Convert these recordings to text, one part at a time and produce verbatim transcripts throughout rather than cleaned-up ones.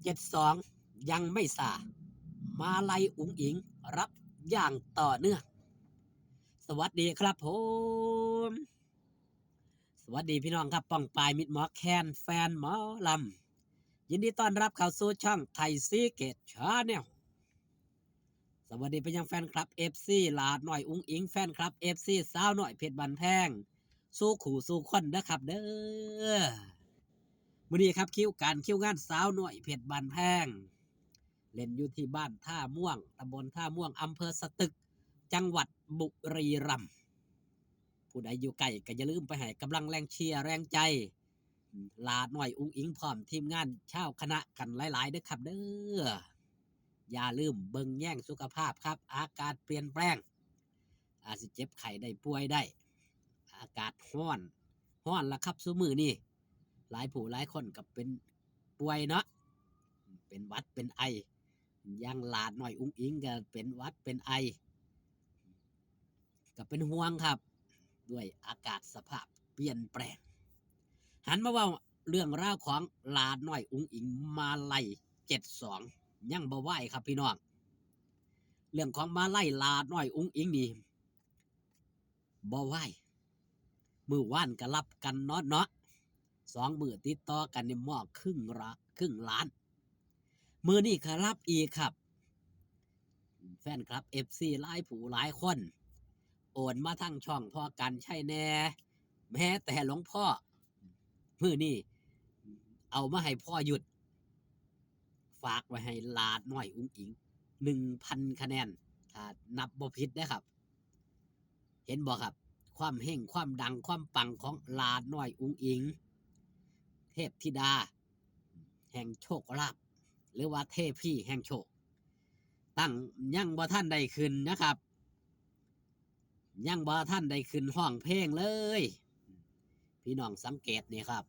เจ็ดสอง ยังไม่ส่า มาลัยอุ๋งอิ๋ง รับอย่างต่อเนื่อง สวัสดีครับผม สวัสดีพี่น้องครับ ป้องปายมิตรหมอแคน แฟนหมอลำ ยินดีต้อนรับเข้าสู่ช่องไทยซีเกตชาแนล สวัสดีไปยังแฟนคลับ เอฟซี หลาน้อยอุ๋งอิ๋ง แฟนคลับ เอฟซี สาวน้อยเพชรบ้านแพง สู่คู่สู่คนนะครับเด้อ มื้อนี้ครับ คิวการคิวงานสาวน้อยเพชรบ้านแพง เล่นอยู่ที่บ้านท่าม่วง ตำบลท่าม่วง อำเภอสตึก จังหวัดบุรีรัมย์ ผู้ใดอยู่ใกล้ก็อย่าลืมไปให้กำลังแรงเชียร์แรงใจ หลาน้อยอุ๋งอิ๋งพร้อมทีมงานชาวคณะกันหลายๆเด้อครับเด้อ อย่าลืมเบิ่งแยงสุขภาพครับ อากาศเปลี่ยนแปลง อาจสิเจ็บไข้ได้ป่วยได้ อากาศร้อน ร้อนละครับซุมื้อนี้ หลายผู้หลายคนก็เป็นป่วยเนาะ เป็นหวัดเป็นไอ อย่างหลาน้อยอุ๋งอิ๋งก็เป็นหวัดเป็นไอ ก็เป็นห่วงครับ ด้วยอากาศสภาพเปลี่ยนแปลง หันมาเว้าเรื่องราวของหลาน้อยอุ๋งอิ๋ง มาลัย เจ็ดสอง ยังบ่ไหวครับพี่น้อง เรื่องของมาลัยหลาน้อยอุ๋งอิ๋งนี่บ่ไหว มื้อวานก็รับกันเนาะเนาะ สองมื้อติดต่อกันนี่มอบครึ่งละ ครึ่งล้าน มื้อนี้ก็รับอีกครับ แฟนคลับ เอฟซี หลายผู้หลายคน โอนมาทางช่องพ่อการชัยแน่ แม้แต่หลวงพ่อ มื้อนี้เอามาให้พ่อหยุด ฝากไว้ให้หลาน้อยอุ๋งอิ๋ง หนึ่งพันคะแนน ถ้านับบ่ผิดนะครับ เห็นบ่ครับ ความเฮง ความดัง ความปังของหลาน้อยอุ๋งอิ๋ง เทพธิดา แห่งโชคลาภ หรือว่าเทพีแห่งโชค ตั้งยังบ่ทันได้ขึ้นนะครับ ยังบ่ทันได้ขึ้นฮ้องเพลงเลย พี่น้องสังเกตนี่ครับ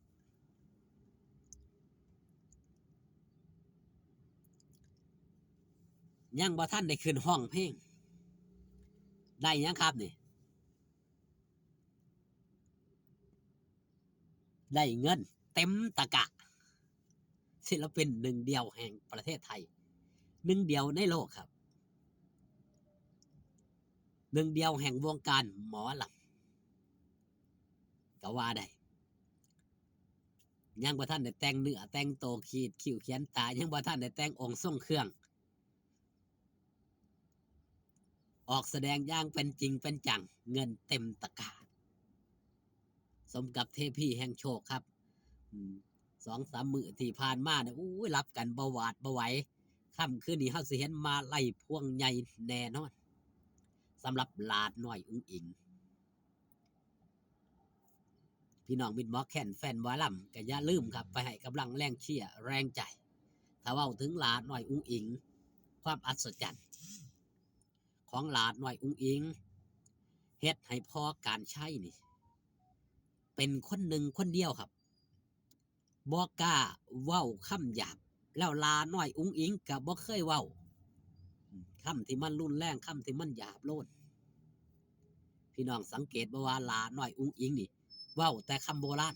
ยังบ่ทันได้ขึ้นฮ้องเพลง ได้หยังครับนี่ ได้เงินเต็มตะกร้า ศิลปินหนึ่งเดียวแห่งประเทศไทย หนึ่งเดียวในโลกครับ หนึ่งเดียวแห่งวงการหมอลำ ก็ว่าได้ ยังบ่ทันได้แต่งเนื้อแต่งตัว ขีดคิ้วเขียนตา ยังบ่ทันได้แต่งองค์ทรงเครื่อง ออกแสดงอย่างเป็นจริงเป็นจัง เงินเต็มตะกร้า สมกับเทพีแห่งโชคครับ อืม สองสามมื้อที่ผ่านมาเนี่ย อู้ย รับกันบ่หวาดบ่ไหว ค่ำคืนนี้เฮาสิเห็นมาลัยพวงใหญ่แน่นอน สำหรับหลาน้อยอุ๋งอิ๋ง พี่น้องมิตรหมอแคน แฟนหมอลำ ก็อย่าลืมครับ ไปให้กำลังแรงเชียร์แรงใจ ถ้าเว้าถึงหลาน้อยอุ๋งอิ๋ง ความอัศจรรย์ของหลาน้อยอุ๋งอิ๋ง เฮ็ดให้พ่อการชัยนี่ เป็นคนหนึ่งคนเดียวครับ บ่กล้าเว้าคำหยาบ แล้วหลาน้อยอุ๋งอิ๋งก็บ่เคยเว้า อืม คำที่มันรุนแรง คำที่มันหยาบโลน พี่น้องสังเกตบ่ว่าหลาน้อยอุ๋งอิ๋งนี่ เว้าแต่คำโบราณ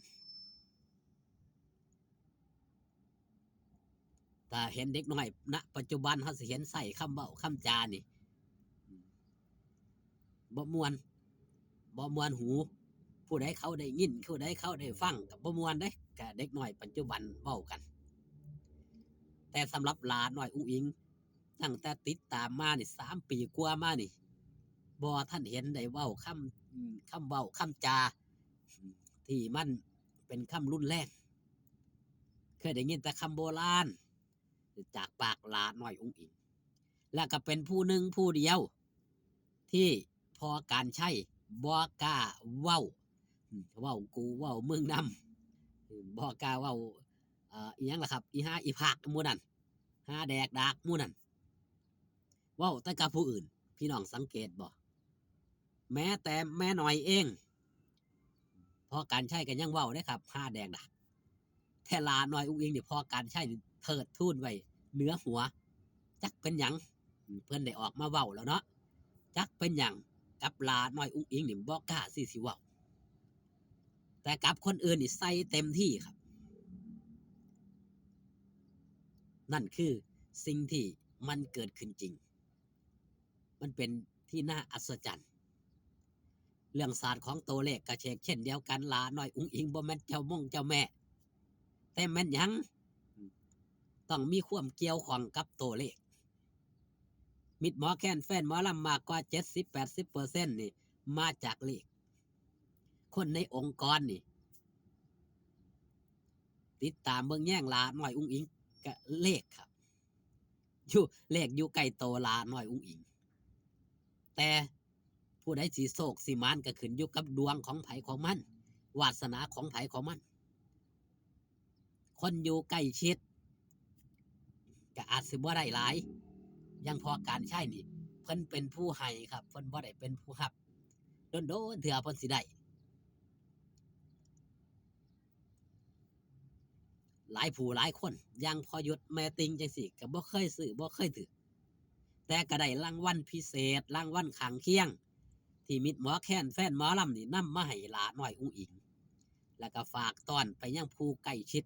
ถ้าเห็นเด็กน้อย ณ ปัจจุบันเฮาสิเห็นใช้คำเว้าคำจานี่ อืม บ่ม่วน บ่ม่วนหู ผู้ใดเขาได้ยิน ผู้ใดเขาได้ฟังก็บ่ม่วนเด้ ก็เด็กน้อยปัจจุบันเว้ากัน แต่สำหรับหลาน้อยอุ๋งอิ๋ง ตั้งแต่ติดตามมานี่ สามปีกว่ามานี่ บ่ทันเห็นได้เว้าคำ อืม คำเว้าคำจา อืม ที่มันเป็นคำรุนแรง เคยได้ยินแต่คำโบราณ จากปากหลาน้อยอุ๋งอิ๋ง และก็เป็นผู้หนึ่งผู้เดียว ที่พ่อการชัยบ่กล้าเว้า อืม เว้ากูเว้ามึงนำ อืม บ่กล้าเว้า เอ่อ อิหยังล่ะครับ อีห่าอีผากหมู่นั่น ห่าแดกดากหมู่นั่น เว้าแต่กับผู้อื่น พี่น้องสังเกตบ่ แม้แต่แม่น้อยเอง พ่อการชัยก็ยังเว้าเด้ครับ ห่าแดกดาก แต่หลาน้อยอุ๋งอิ๋งนี่ พ่อการชัยนี่เทิดทูนไว้เหนือหัว จักเป็นหยัง เพิ่นได้ออกมาเว้าแล้วเนาะ จักเป็นหยัง กับหลาน้อยอุ๋งอิ๋งนี่บ่กล้าสิสิเว้า แต่กับคนอื่นนี่ใส่เต็มที่ครับ นั่นคือสิ่งที่มันเกิดขึ้นจริง มันเป็นที่น่าอัศจรรย์ เรื่องศาสตร์ของตัวเลขก็เช่นเดียวกัน หล้าน้อยอุ๋งอิ๋งบ่แม่นเจ้ามงเจ้าแม่ แต่แม่นหยัง ต้องมีความเกี่ยวข้องกับตัวเลข มิตรหมอแคนแฟนหมอลำมากกว่าเจ็ดสิบแปดสิบเปอร์เซ็นต์นี่มาจากเลข คนในองค์กรนี่ ติดตามเบิ่งแยงหล้าน้อยอุ๋งอิ๋งกะเลขครับ อยู่เลขอยู่ใกล้ตัวหล้าน้อยอุ๋งอิ๋ง แต่ผู้ใดสิโชคสิหมานก็ขึ้นอยู่กับดวงของไผของมัน วาสนาของไผของมัน คนอยู่ใกล้ชิดก็อาจสิบ่ได้หลาย อย่างพ่อการใช้นี่ เพิ่นเป็นผู้ให้ครับ เพิ่นบ่ได้เป็นผู้รับ โดนๆเทื่อเพิ่นสิได้ หลายผู้หลายคน อย่างพ่อยุทธแม่ติงจังซี่ ก็บ่เคยซื้อบ่เคยถืก แต่ก็ได้รางวัลพิเศษ รางวัลข้างเคียง ที่มิตรหมอแคนแฟนหมอลำนี่นำมาให้หล้าน้อยอุ๋งอิ๋ง แล้วก็ฝากต้อนไปยังผู้ใกล้ชิด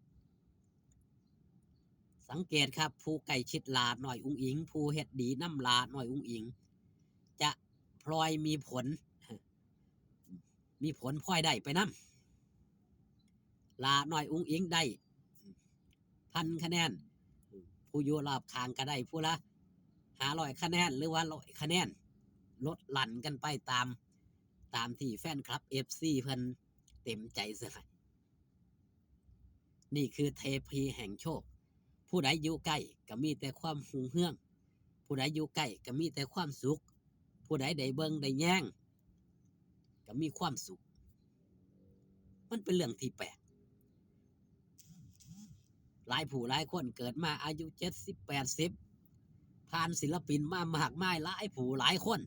สังเกตครับ ผู้ใกล้ชิดหล้าน้อยอุ๋งอิ๋ง ผู้เฮ็ดดีนำหล้าน้อยอุ๋งอิ๋ง จะพลอยมีผล มีผลพลอยได้ไปนำ หล้าน้อยอุ๋งอิ๋งได้พันคะแนน ผู้อยู่รอบข้างก็ได้ผู้ละห้าร้อยคะแนน หรือว่าร้อยคะแนน ลดหลั่นกันไปตาม ตามที่แฟนคลับ เอฟซี เพิ่นเต็มใจซื้อให้ นี่คือเทพีแห่งโชค ผู้ใดอยู่ใกล้ก็มีแต่ความรุ่งเรือง ผู้ใดอยู่ใกล้ก็มีแต่ความสุข ผู้ใดได้เบิ่งได้แยงก็มีความสุข มันเป็นเรื่องที่แปลก หลายผู้หลายคนเกิดมาอายุเจ็ดสิบแปดสิบ ผ่านศิลปินมามากมายหลายผู้หลายคน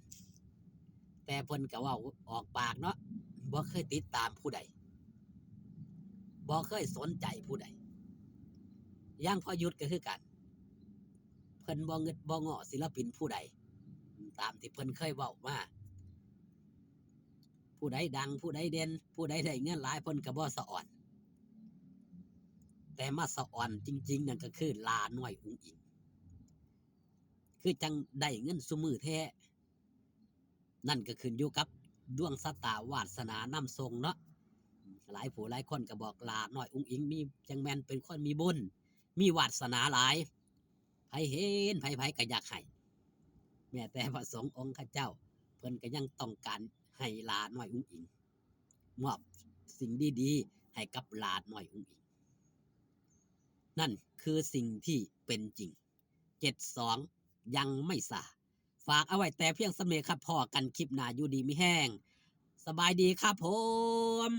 แต่เพิ่นก็เว้าออกปากเนาะ บ่เคยติดตามผู้ใด บ่เคยสนใจผู้ใด อย่างพ่อยุทธก็คือกัน เพิ่นบ่งึดบ่ง้อศิลปินผู้ใด ตามที่เพิ่นเคยเว้ามา ผู้ใดดัง ผู้ใดเด่น ผู้ใดได้เงินหลาย เพิ่นก็บ่สะออน แต่มาสะออนจริงๆ นั่นก็คือหล้าน้อยอุ๋งอิ๋ง คือจั่งได้เงินซุมื้อแท้ นั่นก็ขึ้นอยู่กับดวงชะตาวาสนานำส่งเนาะ หลายผู้หลายคนก็บอกหล้าน้อยอุ๋งอิ๋งมี จั่งแม่นเป็นคนมีบุญ มีวาสนาหลาย ไผเห็นไผๆก็อยากให้ แม้แต่พระสงฆ์องค์ข้าเจ้า เพิ่นก็ยังต้องการให้หล้าน้อยอุ๋งอิ๋ง มอบสิ่งดีๆ ให้กับหล้าน้อยอุ๋งอิ๋ง นั่นคือสิ่งที่เป็นจริง เจ็ดสอง ยังไม่ส่า ฝากเอาไว้แต่เพียงส่ำนี้ครับ พ้อกันคลิปหน้า อยู่ดีมีแฮง สบายดีครับผม